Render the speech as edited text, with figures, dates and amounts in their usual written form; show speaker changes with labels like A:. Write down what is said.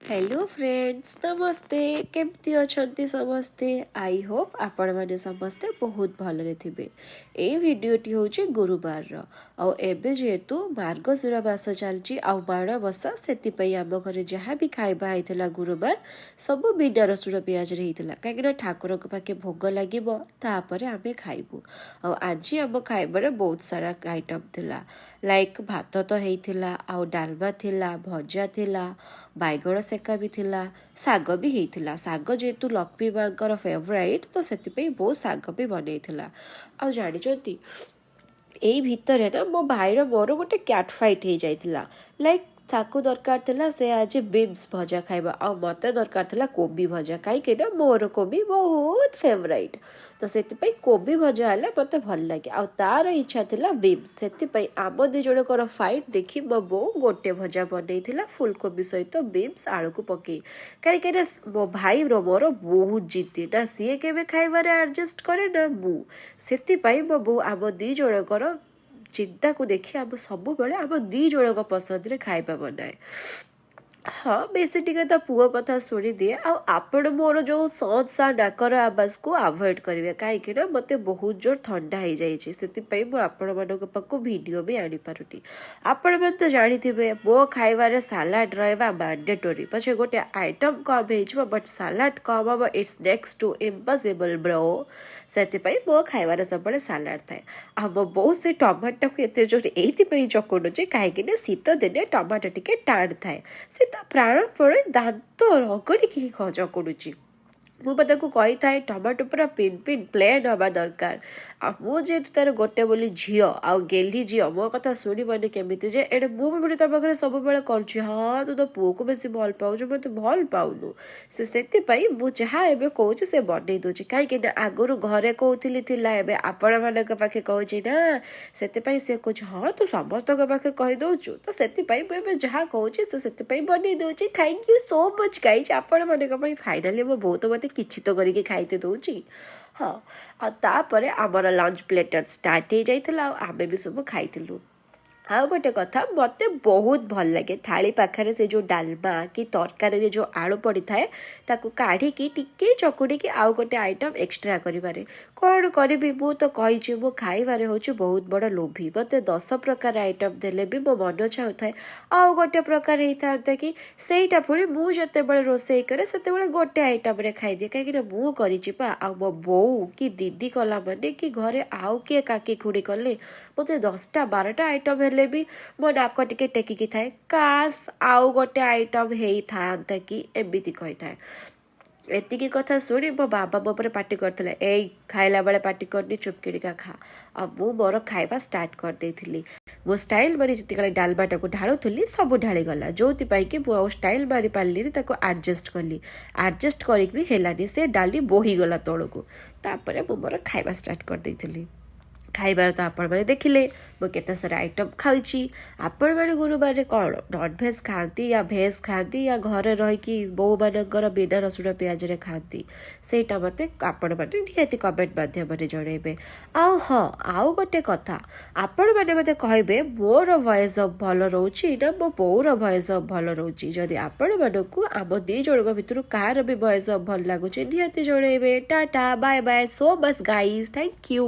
A: Hello friends, ନମସ୍ତେ। କେମିତି ଅଛନ୍ତି ସମସ୍ତେ? I Hope ଆପଣମାନେ ସମସ୍ତେ ବହୁତ ଭଲରେ ଥିବେ। ଏଇ ଭିଡ଼ିଓଟି ହେଉଛି ଗୁରୁବାରର। ଆଉ ଏବେ ଯେହେତୁ ମାର୍ଗଶିର ମାସ ଚାଲିଛି ଆଉ ମାଣବସା, ସେଥିପାଇଁ ଆମ ଘରେ ଯାହା ବି ଖାଇବା ହେଇଥିଲା ଗୁରୁବାର, ସବୁ ବିନା ରସୁଣ ପିଆଜରେ ହେଇଥିଲା, କାହିଁକିନା ଠାକୁରଙ୍କ ପାଖେ ଭୋଗ ଲାଗିବ, ତାପରେ ଆମେ ଖାଇବୁ। ଆଉ ଆଜି ଆମ ଖାଇବାରେ ବହୁତ ସାରା ଆଇଟମ୍ ଥିଲା। ଲାଇକ୍ ଭାତ ତ ହେଇଥିଲା, ଆଉ ଡାଲମା ଥିଲା, ଭଜା ଥିଲା, ବାଇଗଣ ସେକା ବି ଥିଲା, ଶାଗ ବି ହେଇଥିଲା। ଶାଗ ଯେହେତୁ ଲକ୍ଷ୍ମୀ ମାଙ୍କର ଫେଭରାଇଟ୍, ତ ସେଥିପାଇଁ ବୋଉ ଶାଗ ବି ବନେଇଥିଲା। ଆଉ ଜାଣିଛନ୍ତି, ଏଇ ଭିତରେ ନା ମୋ ଭାଇର ମୋର ଗୋଟେ କ୍ୟାଟ୍ ଫାଇଟ୍ ହେଇଯାଇଥିଲା। ଲାଇକ୍ ତାକୁ ଦରକାର ଥିଲା, ସେ ଆଜି ବିନ୍ସ ଭଜା ଖାଇବ, ଆଉ ମୋତେ ଦରକାର ଥିଲା କୋବି ଭଜା, କାହିଁକି ନା ମୋର କୋବି ବହୁତ ଫେଭରାଇଟ୍। ତ ସେଥିପାଇଁ କୋବି ଭଜା ହେଲେ ମୋତେ ଭଲ ଲାଗେ, ଆଉ ତାର ଇଚ୍ଛା ଥିଲା ବିନ୍ସ। ସେଥିପାଇଁ ଆମ ଦୁଇ ଜଣଙ୍କର ଫାଇଟ୍ ଦେଖି ମୋ ବୋଉ ଗୋଟେ ଭଜା ବନେଇଥିଲା, ଫୁଲକୋବି ସହିତ ବିନ୍ସ ଆଳୁକୁ ପକେଇ, କାହିଁକିନା ମୋ ଭାଇର ମୋର ବହୁତ ଜିଦ୍ଦି। ନା ସିଏ କେବେ ଖାଇବାରେ ଆଡ଼ଜଷ୍ଟ କରେ, ନା ମୁଁ। ସେଥିପାଇଁ ମୋ ବୋଉ ଆମ ଦୁଇ ଜଣଙ୍କର ଚିନ୍ତାକୁ ଦେଖି ଆମ ସବୁବେଳେ ଆମ ଦୁଇ ଜଣଙ୍କ ପସନ୍ଦରେ ଖାଇବା ବନାଏ। ହଁ, ବେଶୀ ଟିକେ ତା ପୁଅ କଥା ଶୁଣିଦିଏ। ଆଉ ଆପଣ ମୋର ଯେଉଁ ସଁ ସା ନାକର ଆବାଜକୁ ଆଭଏଡ଼ କରିବେ, କାହିଁକି ନା ମୋତେ ବହୁତ ଜୋର ଥଣ୍ଡା ହେଇଯାଇଛି। ସେଥିପାଇଁ ମୁଁ ଆପଣମାନଙ୍କ ପାଖକୁ ଭିଡ଼ିଓ ବି ଆଣିପାରୁନି। ଆପଣମାନେ ତ ଜାଣିଥିବେ, ମୋ ଖାଇବାରେ ସାଲାଡ଼ ରହିବା ମାଣ୍ଡେଟୋରି। ପଛେ ଗୋଟେ ଆଇଟମ୍ କମ୍ ହେଇଯିବ, ବଟ୍ ସାଲାଡ଼ କମ୍ ହେବ, it's next to impossible, bro. ସେଥିପାଇଁ ମୋ ଖାଇବାରେ ସବୁବେଳେ ସାଲାଡ଼ ଥାଏ। ଆଉ ମୋ ବୋଉ ସେ ଟମାଟୋକୁ ଏତେ ଜୋର ଏଇଥିପାଇଁ ଚକୁଟୁଛି, କାହିଁକି ନା ଶୀତ ଦିନେ ଟମାଟୋ ଟିକେ ଟାଣ ଥାଏ। ସେ ତା ପ୍ରାଣପଣେ ଦାନ୍ତ ରଗଡ଼ିକି ଚକୁଟୁଛି। ମୁଁ ବା ତାକୁ କହିଥାଏ, ଟମାଟୋ ପୁରା ପିନ୍ ପିନ୍ ପ୍ଲେନ୍ ହେବା ଦରକାର। ଆଉ ମୁଁ ଯେହେତୁ ତାର ଗୋଟେ ବୋଲି ଝିଅ ଆଉ ଗେହ୍ଲି ଝିଅ, ମୋ କଥା ଶୁଣିବନି କେମିତି ଯେ? ଏଣେ ମୁଁ ବି ପୁଣି ତା ପାଖରେ ସବୁବେଳେ କରୁଛି, ହଁ, ତୁ ତୋ ପୁଅକୁ ବେଶୀ ଭଲ ପାଉଛୁ, ମୋତେ ଭଲ ପାଉନୁ। ସେ ସେଥିପାଇଁ ମୁଁ ଯାହା ଏବେ କହୁଛି, ସେ ବନେଇ ଦେଉଛି, କାହିଁକି ନା ଆଗରୁ ଘରେ କହୁଥିଲି ଥିଲା, ଏବେ ଆପଣମାନଙ୍କ ପାଖେ କହୁଛି ନା, ସେଥିପାଇଁ ସେ କହୁଛି, ହଁ, ତୁ ସମସ୍ତଙ୍କ ପାଖେ କହିଦେଉଛୁ। ତ ସେଥିପାଇଁ ମୁଁ ଏବେ ଯାହା କହୁଛି, ସେ ସେଥିପାଇଁ ବନେଇ ଦେଉଛି। Thank you so much, guys. ଆପଣମାନଙ୍କ ପାଇଁ ଫାଇନାଲି ମୋ ବୋଉ ତ ମୋତେ କିଛି ତ କରିକି ଖାଇତେ ଦେଉଛି। ହଁ, ଆଉ ତାପରେ ଆମର ଲଞ୍ଚ ପ୍ଲେଟର ଷ୍ଟାର୍ଟ ହେଇଯାଇଥିଲା ଆଉ ଆମେ ବି ସବୁ ଖାଇଥିଲୁ। ଆଉ ଗୋଟେ କଥା, ମୋତେ ବହୁତ ଭଲ ଲାଗେ ଥାଳି ପାଖରେ ସେ ଯେଉଁ ଡାଲମା କି ତରକାରୀରେ ଯେଉଁ ଆଳୁ ପଡ଼ିଥାଏ, ତାକୁ କାଢ଼ିକି ଟିକେ ଚକୁଡ଼ିକି ଆଉ ଗୋଟେ ଆଇଟମ୍ ଏକ୍ସଟ୍ରା କରିବାରେ। କ'ଣ କରିବି, ମୁଁ ତ କହିଛି, ମୁଁ ଖାଇବାରେ ହେଉଛି ବହୁତ ବଡ଼ ଲୋଭି। ମୋତେ 10 ପ୍ରକାର ଆଇଟମ୍ ଦେଲେ ବି ମୋ ମନ ଚାହୁଁଥାଏ ଆଉ ଗୋଟେ ପ୍ରକାର ହେଇଥାନ୍ତା କି। ସେଇଟା ପୁଣି ମୁଁ ଯେତେବେଳେ ରୋଷେଇ କରେ, ସେତେବେଳେ ଗୋଟେ ଆଇଟମ୍ରେ ଖାଇଦିଏ, କାହିଁକିନା ମୁଁ କରିଛି ପା। ଆଉ ମୋ ବୋଉ କି ଦିଦି କଲା ମାନେ, କି ଘରେ ଆଉ କିଏ କାକି ଖୁଡ଼ି କଲେ, ମୋତେ 10ଟା 12ଟା ଆଇଟମ୍ ହେଲେ ବି ମୋ ନାକ ଟିକେ ଟେକିକି ଥାଏ, କାସ୍ ଆଉ ଗୋଟେ ଆଇଟମ୍ ହେଇଥାନ୍ତା କି, ଏମିତି କହିଥାଏ। ଏତିକି କଥା ଶୁଣି ମୋ ବାବା ମୋ ଉପରେ ପାଟି କରିଥିଲେ, ଏଇ, ଖାଇଲା ବେଳେ ପାଟି କରନି, ଚୁପକିରିକା ଖା। ଆଉ ମୁଁ ମୋର ଖାଇବା ଷ୍ଟାର୍ଟ କରିଦେଇଥିଲି। ମୁଁ ଷ୍ଟାଇଲ୍ ମାରି ଯେତେବେଳେ ଡାଲମାଟାକୁ ଢାଳୁଥିଲି, ସବୁ ଢାଳିଗଲା, ଯେଉଁଥିପାଇଁ କି ମୁଁ ଆଉ ଷ୍ଟାଇଲ୍ ମାରି ପାରିଲିନି। ତାକୁ ଆଡ଼ଜଷ୍ଟ କଲି, ଆଡ଼ଜଷ୍ଟ କରିକି ବି ହେଲାନି, ସେ ଡାଲି ବୋହିଗଲା ତଳକୁ। ତାପରେ ମୁଁ ମୋର ଖାଇବା ଷ୍ଟାର୍ଟ କରିଦେଇଥିଲି। ଖାଇବାର ତ ଆପଣମାନେ ଦେଖିଲେ, ମୁଁ କେତେ ସାରା ଆଇଟମ୍ ଖାଉଛି। ଆପଣମାନେ ଗୁରୁବାରରେ କ'ଣ ନନଭେଜ୍ ଖାଆନ୍ତି ୟା ଭେଜ୍ ଖାଆନ୍ତି, ୟା ଘରେ ରହିକି ବୋଉମାନଙ୍କର ବିନା ରସୁଣ ପିଆଜରେ ଖାଆନ୍ତି, ସେଇଟା ମୋତେ ଆପଣମାନେ ନିହାତି କମେଣ୍ଟ ମାଧ୍ୟମରେ ଜଣାଇବେ। ଆଉ ହଁ, ଆଉ ଗୋଟେ କଥା, ଆପଣମାନେ ମୋତେ କହିବେ, ମୋର ଭଏସ୍ ଅଫ୍ ଭଲ ରହୁଛି ନା ମୋ ବୋଉର ଭଏସ୍ ଅଫ୍ ଭଲ ରହୁଛି? ଯଦି ଆପଣମାନଙ୍କୁ ଆମ ଦୁଇ ଜଣଙ୍କ ଭିତରୁ କାହାର ବି ଭଏସ୍ ଅଫ୍ ଭଲ ଲାଗୁଛି, ନିହାତି ଜଣାଇବେ। Tata, bye bye so much, guys. Thank you.